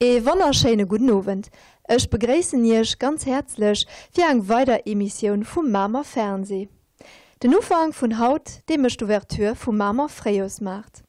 Ee wonnerschéine gudden Owend. Ech begréissen Iech ganz häerzlech fir eng weider Emissioun vum Mamer Fernseh. Den Ufank vun haut, dee mécht d'Ouverture vum Mamer Fréijoersmaart.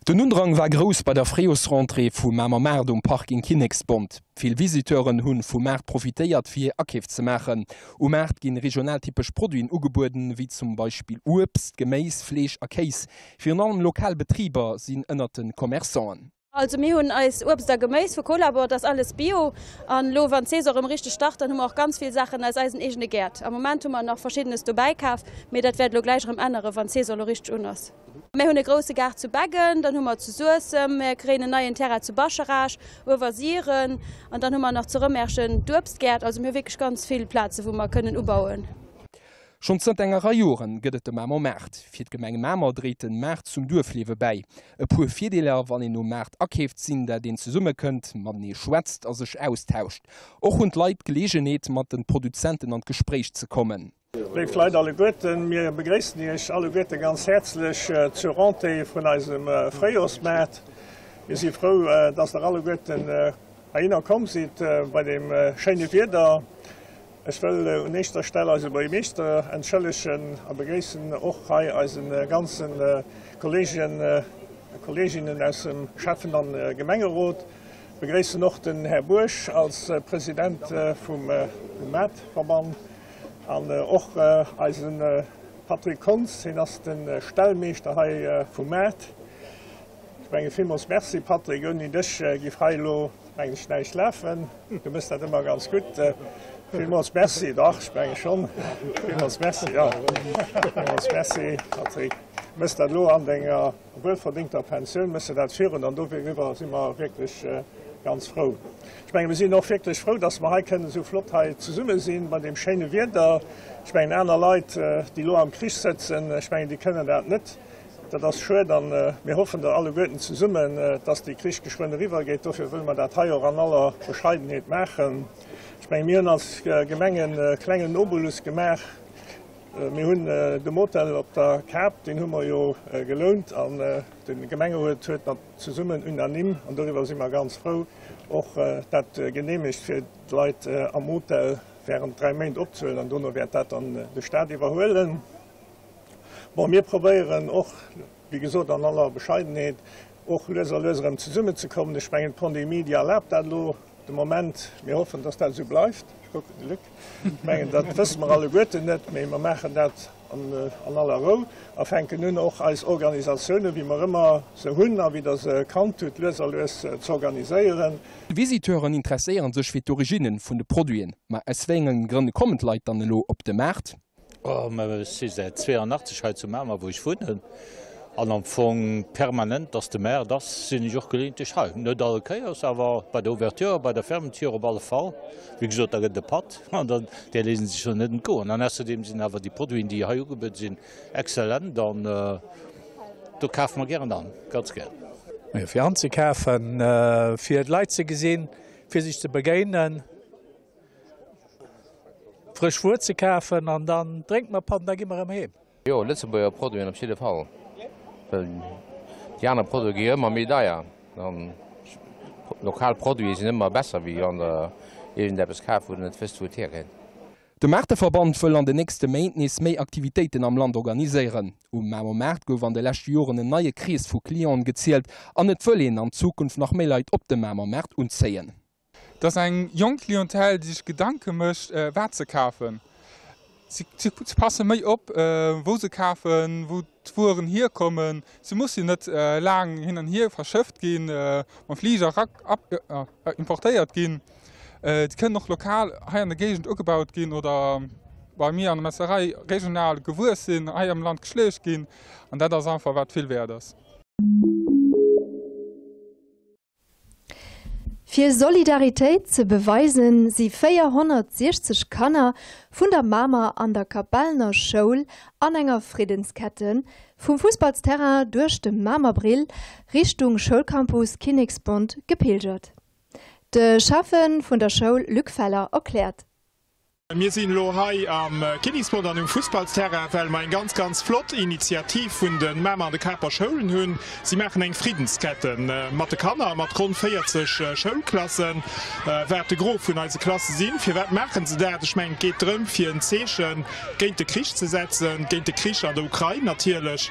Den Undrang war grouss bei der Fréijoersrentrée vum Mamer Maart um Parking Kinneksbond. Vill Visiteuren hunn vum Maart profitéiert fir hir Akeef ze maachen. Um Maart ginn regionaltypesch Produiten ugebueden, wéi zum Beispill Uebst, Geméis, Fleesch a Kéis. Virun allem lokal Betriber sinn ënnert de Commerçanten. Also mir hunn eis Uebst a Geméis vu Colabor, dat ass alles Bio. An elo wann d'Saison erëm richteg start, dann hu mer och ganz vill Saachen aus eisen eegene Gäert. Am Moment hu mer nach Verschiddenes dobäi kaf, mee dat wäert elo gläich erëm änneren, wann d'Saison elo richteg un ass. Mir hunn e grousse Gaart zu Beggen, dann hu mer zu Suessem, mir kréien en neien Terrain zu Bascharage, Uewersiren an dann hu mer nach zu Rëmerschen d'Uebstgäert. Also mir hu wierklech ganz vill Plaze wou mer kënnen ubauen. Schonn zënter enger Rei Joren gëtt et de Mamer Maart. Fir d'Gemeng Mamer dréit den Maart zum Duerfliewe bäi. E puer Virdeeler wann een um Maart akeeft sinn, dat een zesumme kënnt, matenee schwätzt a sech austauscht. Och hunn d'Leit d'Geleegenheet mat den Produzenten an d'Gespréich ze kommen. Léif Leit alleguerten, mir begréissen Iech alleguerte ganz häerzlech zur Rentrée vun eisem Fréijorsmaart. Mir si frou, dass der alleguerten heihinner komm sidd bei deem schéine Wieder. Ech wëll un éischter Stell eise Buergermeeschter entschëllegen a begréissen och hei eise ganze Kolleegen a Kolleeginnen aus dem Schäffen an Gemengerot. Begréissen och den Här Buerg als President vum Maartverband. An och eise Patrick Kontz, hien ass de Stellmeeschter hei vum Maart. Ech menge villmools Merci Patrick, ouni dech giff hei elo mengen ech näischt lafen. Du mëss dat ëmmer ganz gutt. Villmools Merci, dach ech menge schonn. Villmools Merci, jo. Villmools Merci Patrick. Mëss dat elo an denger wuelverdéngter Pensioun mëss de dat virun an doriwwer si mer wierklech ganz frou. Ech menge mir sinn och wierklech frou, dass mer hei kënnen esou flott hei zesumme sinn bei deem schéine Wieder. Ech mengen aner Leit, déi elo am Krich sëtzen, ech mengen déi kënnen dat net. Dat ass schued an mir hoffen der alleguerten zesummen, dass dee Krich geschwënn eriwwer geet. Dofir wëlle mer dat hei och an aller Bescheidenheet maachen. Ech menge mir hunn als Gemeng e klengen Obolus gemaach. Mir hunn de Motel op der Kap, deen hu mer jo gelount an de Gemengerot huet mat zesummen unanime, an doriwwer si mer ganz frou, och dat geneemegt fir d'Leit am Hotel während 3 Méint opzehuelen an dono wäert dat dann de Staat iwwerhuelen. Bon, mir probéieren och, wéi gesot an aller Bescheidenheet, och lues a lues erëm zesummenzekommen. Ech mengen d'Pandemie, déi erlaabt dat elo de Moment. Mir hoffen, dass dat esou bleift. Ech kucken de Luc. Ech mengen, dat wësse mer alleguerten net, mee mer maachen dat an aller Rou a fänken un, och eis Organisatiounen, wéi mer ëmmer se hunn a wéi Der se kannt hutt, lues a lues z'organiséieren. D'Visiteuren interesséiere sech fir d'Originne vun de Produiten. Ma aus wéi engen Grënn kommen d'Leit dann elo op de Maart? Oh, mä ech si säit 82 hei zu Mamer, wou ech wunnen, an am Fong permanent, dass de Maart ass, sinn ech och geleeëntlech hei. Net all Kéiers, awer bei der Ouverture, bei der Fermeture op alle Fall. Wéi gesot, da gëtt et e Patt an dann, där léisst sech jo net entgoen. An ausserdeem sinn awer déi Produiten, déi hei ugebuede sinn, exzellent an do kafe mer gären an, ganz gär. Jo, fir anzekafen, fir d'Leit ze gesinn, fir sech ze begéinen. Frësch Wuer ze kafen an dann drénke mer Patt an da gi mer erëm heem. Jo, Lëtzebuerger Produiten op jidde Fall, well déi aner Produite gi jo ëmmer méi deier an lokal Produite sinn ëmmer besser wéi wann der iergendeppes kaaft wou der net wësst wou et hierkënnt. De Maarteverband wëll an den nächste Méint nees méi Aktivitéiten am Land organiséieren. Um Mamer Maart gouf an de leschte Joren en neie Krees vu Clienten gezielt an et wëll een an Zukunft nach méi Leit op de Mamer Maart unzéien. Et ass eng jonk Clientèle, déi sech Gedanke mécht, wat se kafen. Si passe méi op, wou se kafen, wou d'Wueren hierkommen. Se mussen net laang hin an hier verschëfft ginn, mam Fliger importéiert ginn. Si kënnen och lokal hei an der Géigend ugebaut ginn oder bei mir an der Metzlerei regional gewuess sinn, hei am Land geschleecht ginn. An dat ass einfach, wat vill wäert ass. Fir Solidaritéit ze beweisen, si 460 Kanner vun der Mamer an der Kapellener Schoul an enger Friddenskette vum Fussballsterrain duerch de Mamerbrill Richtung Schoulcampus Kinneksbond gepilgert. De Schäffe vun der Schoul Luc Feller erkläert. Mir sinn elo hei am Kinniksbond an um Fussballsterrain, well mer eng ganz, ganz flott Initiativ vun de Mamer an de Caper Schoulen hunn. Si maachen eng Friddenskette mat de Kanner, mat ronn 40 Schoulklassen, wat de Gros vun eise Klasse sinn. Firwat maachen se dat? Ech mengen, et geet drëm, fir en Zeeche géint de Krich ze setzen, géint de Krich an der Ukrain natierlech,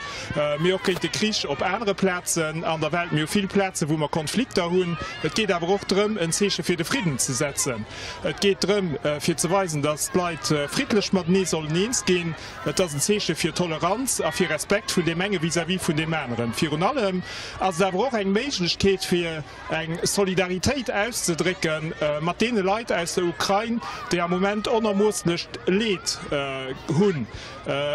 mee och géint de Krich op anere Plazen an der Welt. Mir hu vill Plazen, wou mer Konflikter hunn. Et geet awer och drëm, en Zeeche fir de Fridden ze setzen. Et geet drëm, fir ze weisen, datt d'Leit friddlech matenee sollen eens ginn. Et ass en Zeeche fir Toleranz a fir Respekt vun deem enge vis-à-vis vun deem aneren. Virun allem ass et awer och eng Méiglechkeet, fir eng Solidaritéit auszedrécke mat deene Leit aus der Ukrain, déi am Moment onermoosslecht Leed hunn.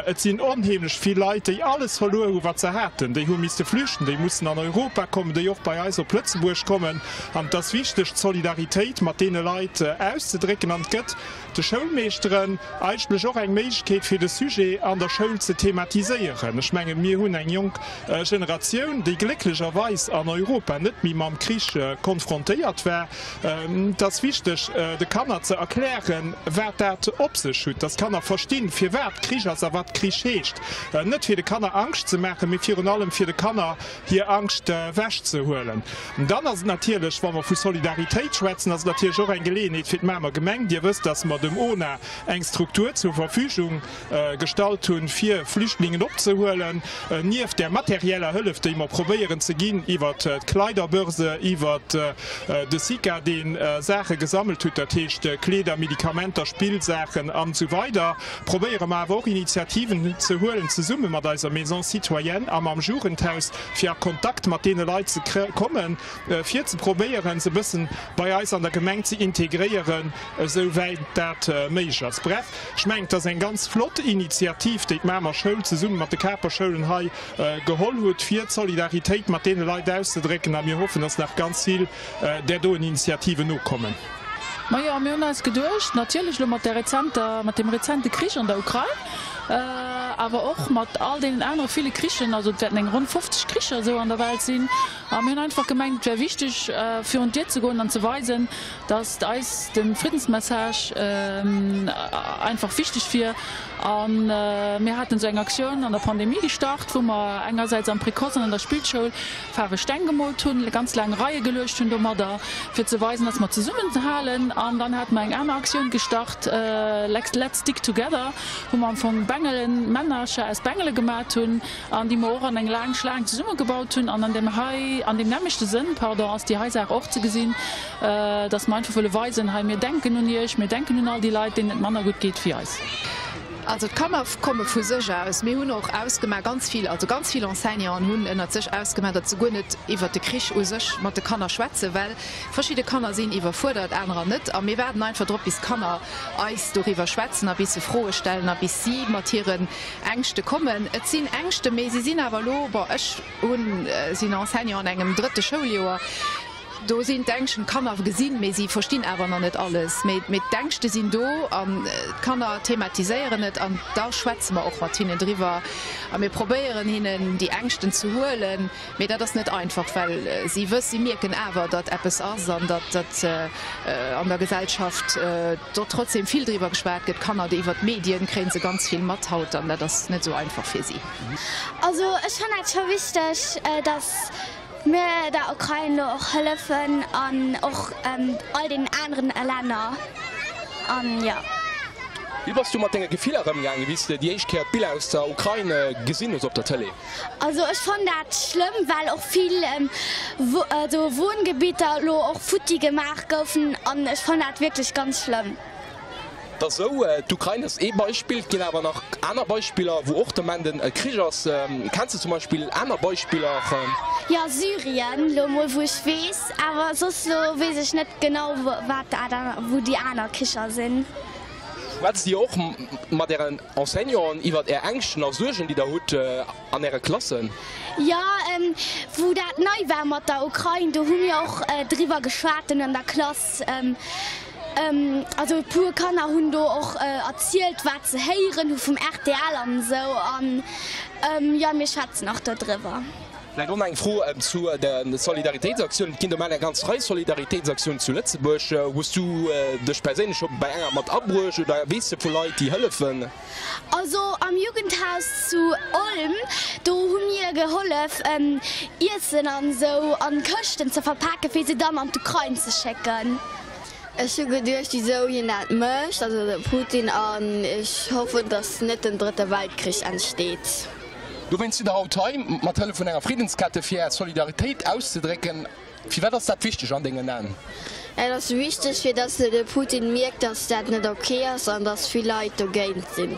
Et sinn onheemlech vill Leit, déi alles verluer hu wat se haten, déi hu misste flüchten, déi mussen an Europa kommen, déi och bei eis op Lëtzebuerg kommen. An et ass wichteg, d'Solidaritéit mat deene Leit auszedrécken. An et gëtt de Schoulmeeschteren eigentlech och eng Méiglechkeet, fir de Sujet an der Schoul ze thematiséieren. Ech mengen, mir hunn eng jonk Generatioun, déi glécklecherweis an Europa net méi mam Krich konfrontéiert war. Et ass wichteg, de Kanner ze erklären, wat dat op sech hutt, dass d'Kanner verstinn, firwat Krich ass a wat Krich heescht. Net fir de Kanner Angscht ze maachen, mee virun allem fir de Kanner hir Angscht ewechzehuelen. Dann ass et natierlech, wa mer vu Solidaritéit schwätzen, ass et natierlech och eng Geleeënheet fir d'Mamer Gemeng. Dir wësst, dass mer dem ona eng Struktur zur Verfügung gestallt hunn, fir Flüchtlingen opzehuelen, nieft där materieller Hëllef, déi mer probéieren ze ginn iwwert d'Kleiderbörse, iwwert de SICA, dee Saache gesammelt hutt, dat heescht Kleeder, Medikamenter, Spillsaachen an esou weider, probéiere mer awer och Initiativen ze huelen, zesumme mat eiser Maison citoyenne a mam Jugendhaus, fir a Kontakt mat deene Leit ze kommen, fir ze probéieren, se e bëssen bei eis an der Gemeng ze integréieren, esou wäit dat méiglech ass. Bref, ech mengen, et ass eng ganz flott Initiativ, déi d'Mamer Schoul zesumme mat de Caper Schoulen hei geholl hutt, fir d'Solidaritéit mat deene Leit auszedrécken. A mir hoffen, dass nach ganz vill där doen Initiativen nokommen. Majo, mir hunn eis geduecht, natierlech elo mat där rezenter, mat deem rezente Krich an der Ukrain, awer och mat all deenen anere ville Krichen, also et wäerten eng ronn 50 Kricher esou an der Welt sinn, a mir hunn einfach gemengt, et wär wichteg, virun d'Dier ze goen an ze weisen, dass eis de Friddensmessage einfach wichteg wier. A mir haten esou eng Aktioun an der Pandemie gestart, wou mer engersäits am Précoce an an der Spillschoul faarweg Steng gemoolt hunn, ganz laang Reie geluecht hunn domadder, fir ze weisen, dass mer zesummenhalen. An dann hate mer eng aner Aktioun gestart, Let's stick together, wou mer am Fong Bengelen, Männercher aus Bengele gemat hunn an déi mer och an eng laang Schlaang zesummegebaut hunn. An an deem hei, an deem nämmlechte Sënn, pardon, ass déi hei Saach och ze gesinn, dass mer einfach wëlle weisen, hei mir denken un Iech, mir denken un all déi Leit, deenen et manner gutt geet wéi eis. Also d'Kanner komme vu sech aus. Mir hunn och ausgemaach, ganz vill, also ganz vill Enseignanten hunn ënnert sech ausgemaach, datt se guer net iwwert de Krich u sech mat de Kanner schwätzen, well verschidde Kanner sinn iwwerfuerdert, anerer net. A mir waarden einfach drop, bis d'Kanner eis doriwwer schwätzen a bis se Froe stellen a bis si mat hiren Ängschte kommen. Et sinn Ängschten, mee si sinn awer elo, bon, ech hunn, sinn Enseignant an engem drëtte Schouljoer, Do sinn d'Ängschten, d'Kanner gesinn, mee si verstinn awer nach net alles. Mee d'Ängschte sinn do an d'Kanner thematiséieren et an da schwätze mer och mat hinnen driwwer a mir probéieren hinnen déi Ängschten ze huelen. Mee dat ass net einfach, well si wëss, si mierken awer, datt eppes ass an datt an der Gesellschaft do trotzdem vill driwwer geschwat gëtt. D'Kanner, déi iwwer d'Medien kréie se ganz vill mat haut an dat ass net esou einfach fir si. Also ech fannen dat scho wichteg, datt Mir der Ukrain lo och hëllefen an och all den aneren Länner an jo. Wéi bass du mat denge Gefiller ëmgaangen, wéi s de déi éischt Kéier d'Biller aus der Ukrain gesinn hues op der Tëlee? Also ech fonnt dat schlëmm, well och vill also Wohngebitter lo och futti gemaach goufen an ech fonnt dat wierklech ganz schlëmm. Et ass esou, d'Ukrain ass ee Beispill, et ginn awer nach aner Beispiller, wou och de Moment e Krich ass. Kenns de zum Beispill aner Beispiller? Jo, Syrien lo mol, wou ech weess, awer soss lo weess ech net genau, wat wou déi aner Kricher sinn. Schwätzt Dir och mat Ären Enseignanten iwwert Är Ängschten a Suergen, déi Der hutt an Äre Klassen? Jo, wou dat nei war mat der Ukrain, do hu mir och driwwer geschwat an der Klass. Also e puer Kanner hunn do och erzielt wat se héieren hu vum rtl an esou an jo mir schwätzen och do driwwer. Vläicht och nach eng Fro zu der Solidaritéitsaktiounen. Et ginn der eng ganz Rei Solidaritéitsaktiounen zu Lëtzebuerg. Hues du dech perséinlech scho bei enger mat abruecht oder weess de vu Leit, déi hëllefen? Also am Jugendhaus zu Olm, do hu mir gehollef Iessen an esou an Këschten ze verpaken, fir se dann an d'Ukrain ze schécken. Ech hu geduecht wisou hien dat mécht, also de Putin, an ech hoffen dass net den drëtte Weltkrich entsteet. Dowéinst sidd der haut hei, mat Hëllef vun enger Friddenskette, fir är Solidaritéit auszedrécken. Firwat ass dat wichteg an dengen Aen? Et ass wichteg, fir dass de Putin mierkt, dass dat net ok ass an dass vill Leit dogéint sinn.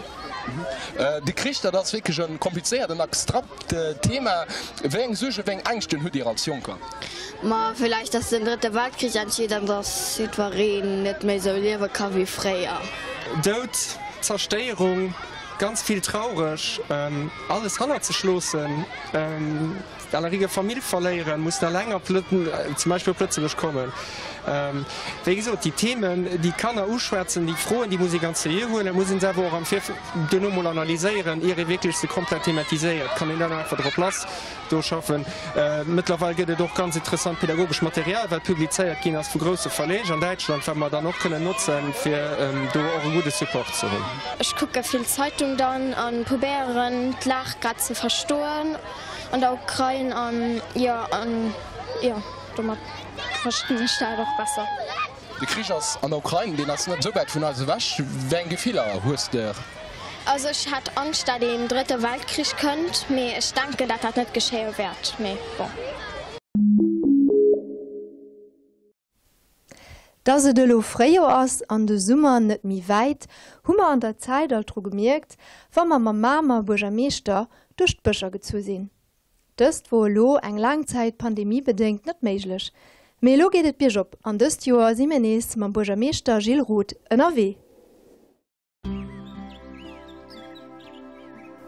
De Krich, dat ass wierklech e komplizéiert an abstrakt Thema. Wéi eng Suergen, wéi eng Ängschten hutt Dir als Jonker? Ma villäicht, dass den Drëtte Weltkrich entsteet an dass jiddwereen net méi esou liewe ka wéi fréier. Doud, Zerstéierung, ganz vill traureg, alles hannert sech loossen. D'allerige Famill verléieren, mussen alleng op zum Beispill op Lëtzebuerg kommen. Wéi gesot, déi Themen, déi d'Kanner uschwätzen, déi Froen, déi muss ee ganz seriö huelen, muss ee se awer och am Virfeld duerno mol analyséieren, ier ee wierklech se komplett thematiséiert. Kann een dann einfach drop lass do schaffen. Mëttlerweil gëtt et och ganz interessant pädagogesch Material, wat publizéiert ginn ass vu grousse Verleeg an Däitschland, wat mer dann och kënnen notzen, fir do och e gudde Support ze hunn. Ech kucke vill Zeitung dann a probéieren d'Lag grad ze verstoen. An der Ukrain an jo an jo domat verstinn ech dat och besser. De Krich ass an der Ukrain, deen ass net esou wäit vun eis ewech. Wéi eng Gefiller hues de? Also ech hätt Angscht dat een drëtte Weltkrich kënnt, mee ech denken dat dat net geschéie wäert, mee bon. Dass et elo Fréijoer ass an de Summer net méi wäit, hu mer an der Zäit alt dru gemierkt, wa mer mam Mamer Buergermeeschter duerch d'Bëscher gezu sinn. Dëst wor elo eng laang Zäit pandemiebedéngt net méiglech, mee elo geet et biergop an dëst Joer si mir nees mam Buergermeeschter Gilles Roth ënnerwee.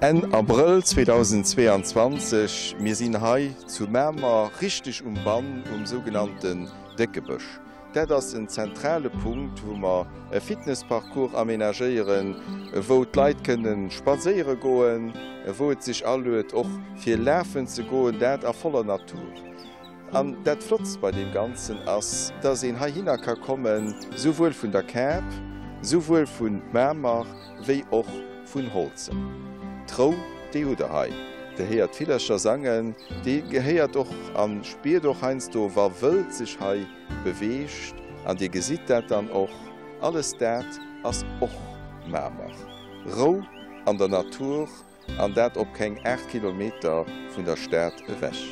Enn Abrëll 2022, Mir sinn hei zu Mamer, richteg um Bann, um sougenannten Déckebësch. Dat ass en zentrale Punkt, wou mer e Fitnessparcours amenagéieren, wou d'Leit kënne spadséiere goen, wou et sech aluet och fir lafen ze goen, dat a voller Natur. An dat Flottst bei deem Ganzen ass, dass een heihinner ka kommen, souwuel vun der Kap, souwuel vu Mamer wéi och vun Holzem. D'Rou, déi hutt Der hei. Der héiert d'Villercher sangen, Dir gehéiert och a spiert och heiansdo, wa Wëld sech hei beweegt. An Dir gesitt dat dann och. Alles dat ass och Mamer. Rou an der Natur. An dat op keng 8 Kilometer vun der Stad ewech.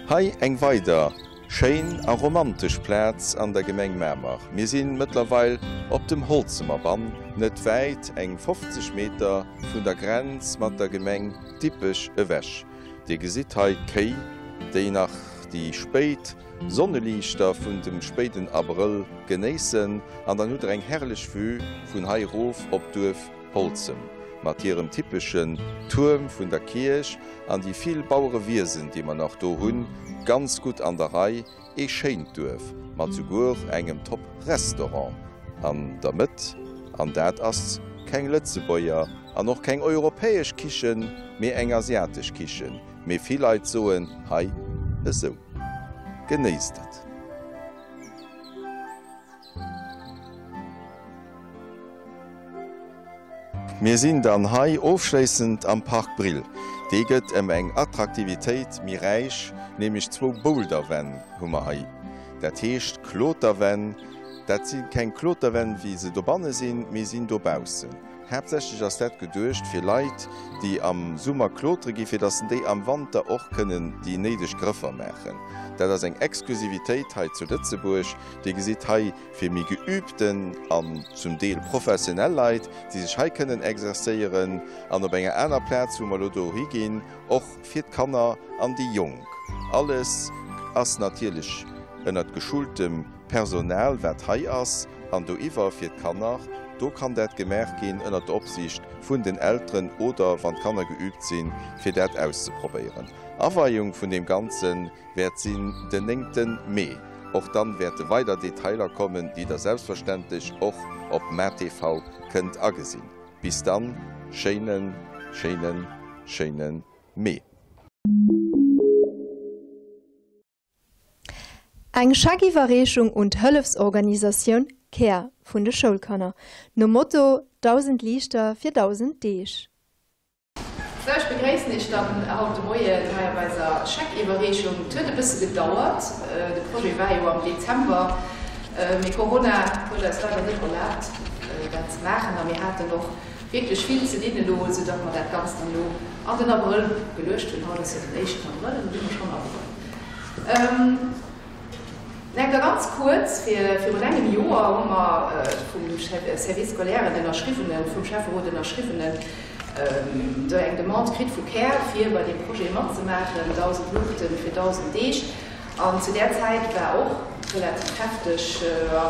Hei eng weider schéin a romantesch Plaz an der Gemeng Mamer. Mir si mëttlerweil op dem Holzemerbann, net wäit, eng 50 Meter vun der Grenz mat der Gemeng Dippech ewech. Dir gesitt hei d'Kéi, déi nach déi spéit Sonneliichter vun dem spéiden Abrëll genéissen an dann hutt der eng herrlech Vue vun hei erof op d'Duerf Holzem mat hirem typeschen Tuerm vun der Kierch an déi vill Bauerewiesen, déi mer nach do hunn, ganz gutt an der Rei. Ee schéint Duerf mat souguer engem Top Restaurant an der Mëtt. An dat ass keng Lëtzebuerger an och keng europäesch Kichen, mee eng asiatesch Kichen. Mee vill Leit soen hei esou. Genéisst et! Mir sinn dann hei ofschléissend am Park Brill. Dee gëtt ëm eng Attraktivitéit méi räich, nämlech zwou Boulderwänn hu mer hei. Dat heescht Kloterwänn. Dat si keng Kloterwänn, wéi se dobanne sinn, mee sinn dobaussen. Haaptsächlech ass dat geduecht fir Leit, déi am Summer klotere gi, fir datt déi am Wanter och kënnen déi néideg Grëffer maachen. Dat ass eng Exklusivitéit hei zu Lëtzebuerg. Dir gesitt hei fir méi geübten an zum Deel professionell Leit, déi sech hei kënnen exerzéieren an op enger aner Plaz, wou mer elo dohi ginn, och fir d'Kanner an déi Jonk. Alles ass natierlech ënnert geschultem Personal, wat hei ass, an doiwwer fir d'Kanner. Do kann dat gemaach ginn ënnert der Opsiicht vun den Elteren oder wann d'Kanner geüübt sinn, fir dat auszeprobéieren. Aweiung vun deem Ganze wäert sinn den néngte Mee. Och dann wäerte weider Detailer kommen, déi der selbstverständlech och op MaTV kënnt agesinn. Bis dann, schéinen, schéinen, schéine Mee. Eng Scheckiwwerreechung un d'Hëllefsorganisatioun Care vun de Schoulkanner, nom Motto 1000 Liichter fir 1000 Deeg. Sou, ech begréissen Iech dann haut de Moien hei op eiser Scheckiwwerreechung. Et huet e bësse gedauert, de Projet war jo am Dezember, mee Corona huet eis leider net erlaabt, dat ze maachen a mir haten och wierklech vill ze dinn elo, esou datt mer dat Ganzt dann elo an den Abrëll geluecht hunn. Haut ass jo den éischten Abrëll an elo hu mer schonn Abrëll. Enker ganz kuerz, Virun engem Joer hu mer vum Service scolaire en ënnerschriwwenen, vum Schäfferot ënnerschriwwenen, eng Demande kritt vu Care, fir bei deem Projet matzemaachen, 1.000 Luuchten fir 1.000 Deeg. An zu där Zäit war och relativ hefteg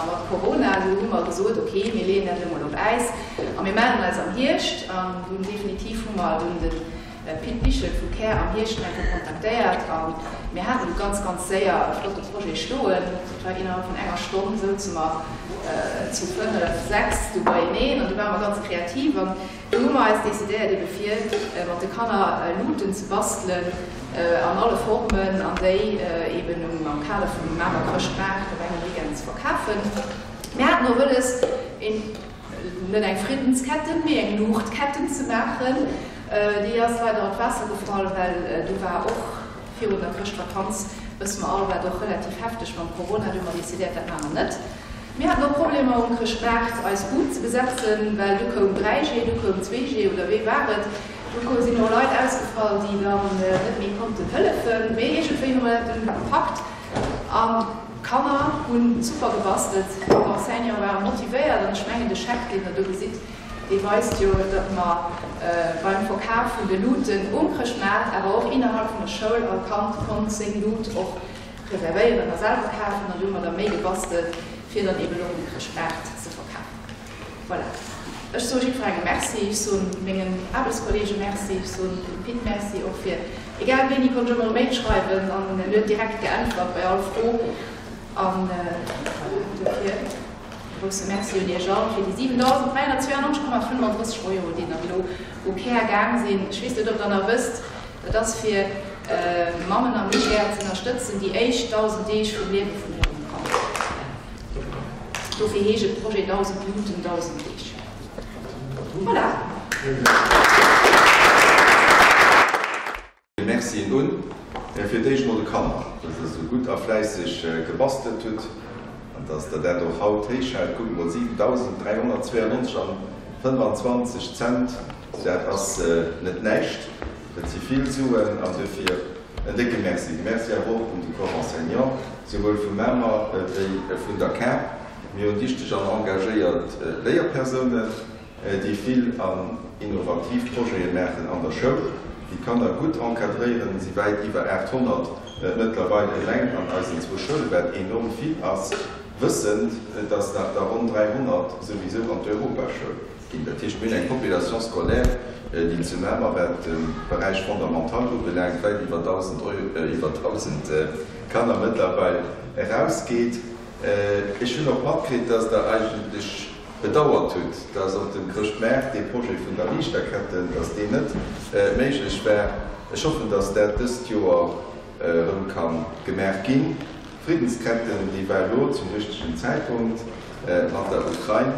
mat Corona. Du hu mer gesot, ok, mir leeën dat elo mol op Äis a mir mellen eis am Hierscht. An dunn definitiv hu mer dunn de Pit Bichel vu Care am Hierscht nach eng Kéier kontaktéiert a mir haten du ganz, ganz séier e flotte Projet stoen. Dat war innerhalb vun enger Stonn souze mer zu 5, 6 du beieneen an du ware mer ganz kreativ an du hu mer eis decidéiert ebe fir mat de Kanner Luuten ze bastelen an alle Formen an déi eben um am Kader vum Mamer Chrëschtmaart op engem Weekend ze verkafen. Mir haten och wëlles een. net eng Friddensketten, mee eng Luuchtketten ze maachen. Déi ass leider an d'Waasser gefall, well do war och virun der Chrëschtvakanz, wësse mer all, war et och relativ hefteg mam Corona. Du hu mer decidéiert, dat maache mer net. Mir haten och Problemer um Chrëschtmaart eis Bud ze besetzen, well du koum 3G, du koum 2G oder wéi war et? Du sinn och Leit ausgefall, déi dann net méi konnten hëllefen. Mee iergendwéi hu mer dat dunn gepackt an D'Kanner hunn super gebastelt, d'Enseignante ware motivéiert an ech mengen de Scheck deen der do gesitt, dee weist jo, datt mer beim Verkaf vun de Luuten um Chrëschtmaart, awer och innerhalb vun der Schoul, all Kand konnt seng Luut och reservéieren a selwer kafen an do hu mer da méi gebastelt fir dann eben och um Chrëschtmaart ze verkafen. Voilà. Ech soe jiddwerengem Merci. Ech soen mengen Aarbechtskolleege Merci. Ech soen dem Pit Merci och fir, egal wéini, konnt ech ëmmer e Mail schreiwen an en huet direkt geäntwert bei all Fro. An voilà, dofir e grousse Merci un Iech all fir déi 7.392,35 Euro, déi nach elo u Care gaang sinn. Ech weess net, ob Der nach wësst, dat ass fir Mammen am Niger z'ënnerstëtzen, déi éischt 1.000 Deeg vum Liewe vun hirem Kand. Dofir heescht et Projet 1.000 Luuten, 1.000 Deeg. Voilà. Mercien un fir d'éischt mol de Kanner, dass der esou gutt a fläisseg gebastelt hutt an dass der dat och haut héich haalt. Kuckt mol, 7.392 an 25 Cent, dat ass net näischt, dat si vill Suen an dofir En décke Merci. De Merci awer och un de Corps enseignant, souwuel vu Mamer wéi vun der CAP. Mir hunn dichteg an engagéiert Léierpersounen, déi vill an innovativ Projete maachen an der Schoul, déi d'Kanner gutt encadréieren. Et si wäit iwwer 800 mëttlerweil eleng an eisen zwou Schoulen, wat enorm vill ass, wëssend, dass nach der ronn 300 souwisou an d'Europaschoul Ginn. Dat heescht, mir hunn eng Population scolaire, déi zu Mamer, wat de Beräich fondamental ubelaangt, wäit iwwer 1.000 Eu, iwwer 1.000 Kanner mëttlerweil erausgeet. Ech hunn och matkritt, dass Der eigentlech bedauert hutt, dass op dem Chrëschtmaart dee Projet vun der Liichterketten, dass deen net méiglech war. Ech hoffen, dass dat dëst Joer erëm ka gemaach ginn. D'Friddensketten, déi war elo zum richtegen Zäitpunkt mat der Ukrain.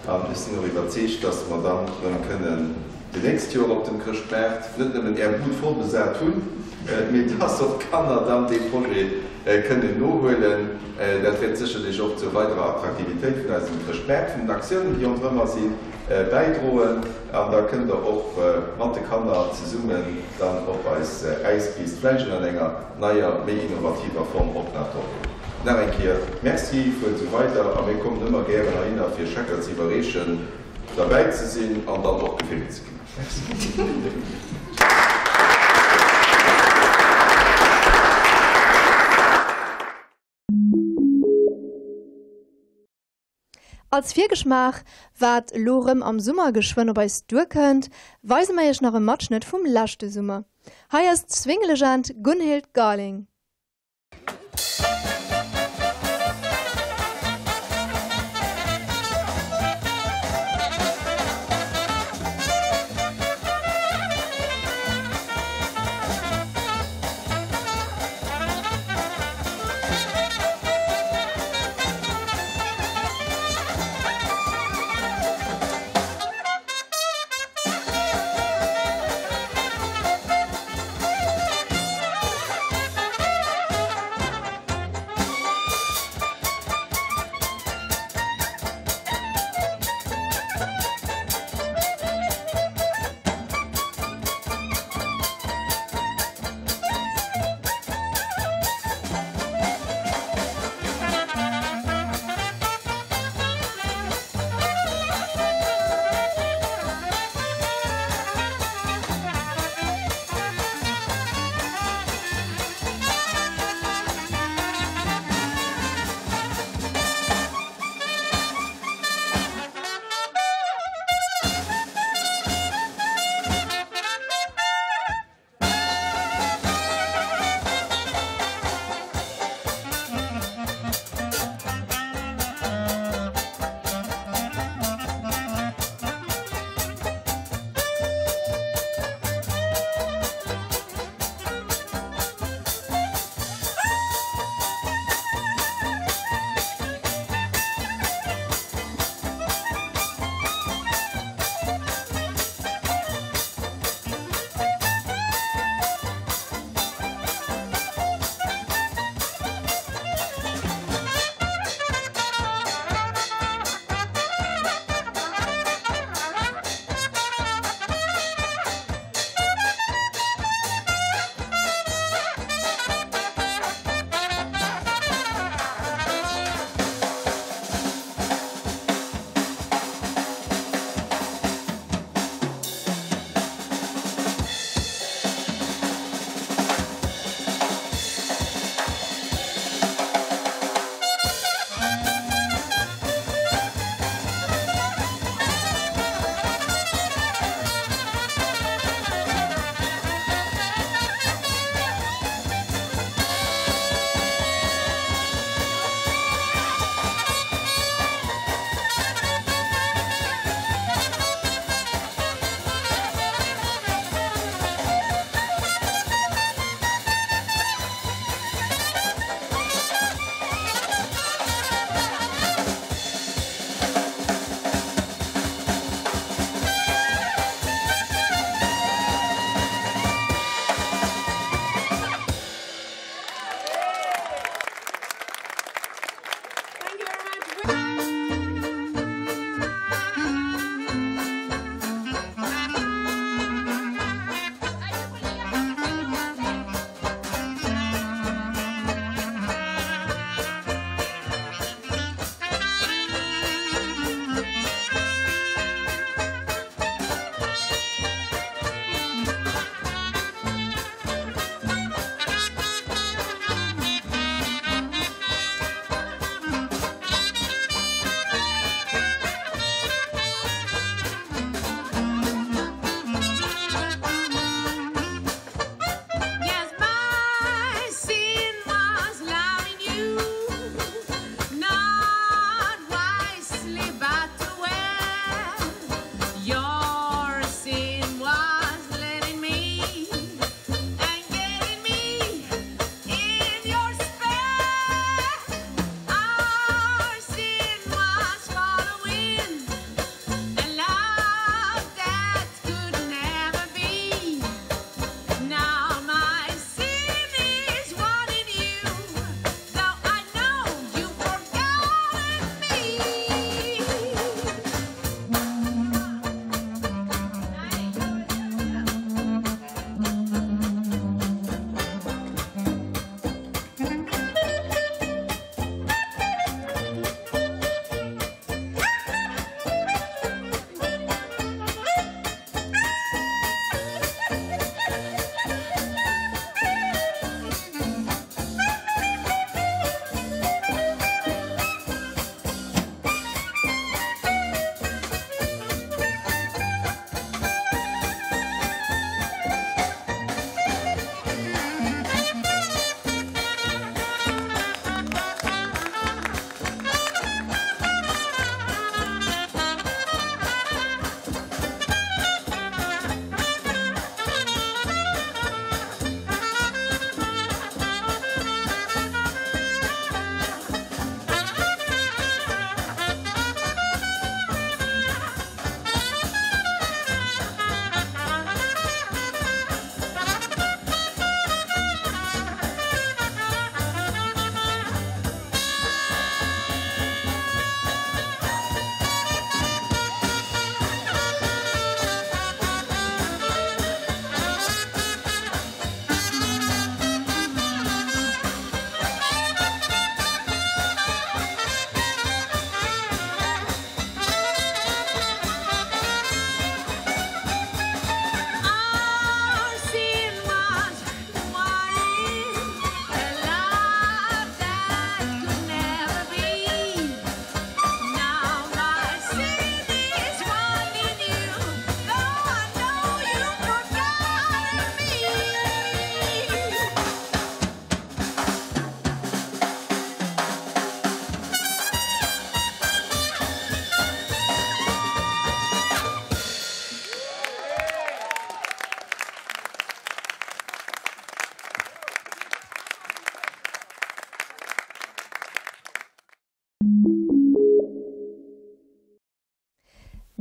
An ech sinn och iwwerzeegt, dass mer dann erëm kënnen d'nächst Joer op dem Chrëschtmaart net nëmmen Är Bud voll besat hunn, mee dass och d'Kanner dann dee Projet kënnen nohuelen. Dat wäert sécherlech och zur weiderer Attraktivitéit vun eisem Chrëschtmaart, vun den Aktiounen, déi ronderëmmer sinn, bäidroen. An da kënnt Der och mat de Kanner zesummen dann op eis Äispist, vläicht ënnert enger neier, méi innovativer Form och nach drop. Nach eng Kéier Merci, fuert esou weider a mir kommen ëmmer gären heihinner fir Schecker ze iwwerreechen, derbäi ze sinn an dann och gefilmt ze ginn. Merci. Als Virgeschmaach, wat elo rëm am Summer geschwënn op eis duerkënnt, weise mer iech nach e Matschnëtt vum leschte Summer. Hei ass d'Swing-Legend Gunhild Garling.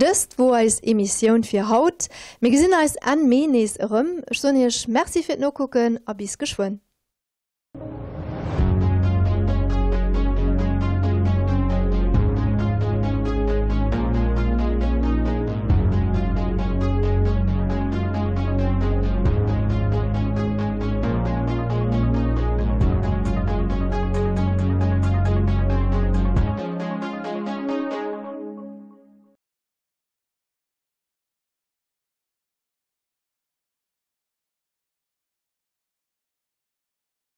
Dëst wor eis Emissioun fir haut. Mir gesinn eis Enn Mee nees erëm. Ech soen iech Merci fir d'Nokucken a bis geschwënn.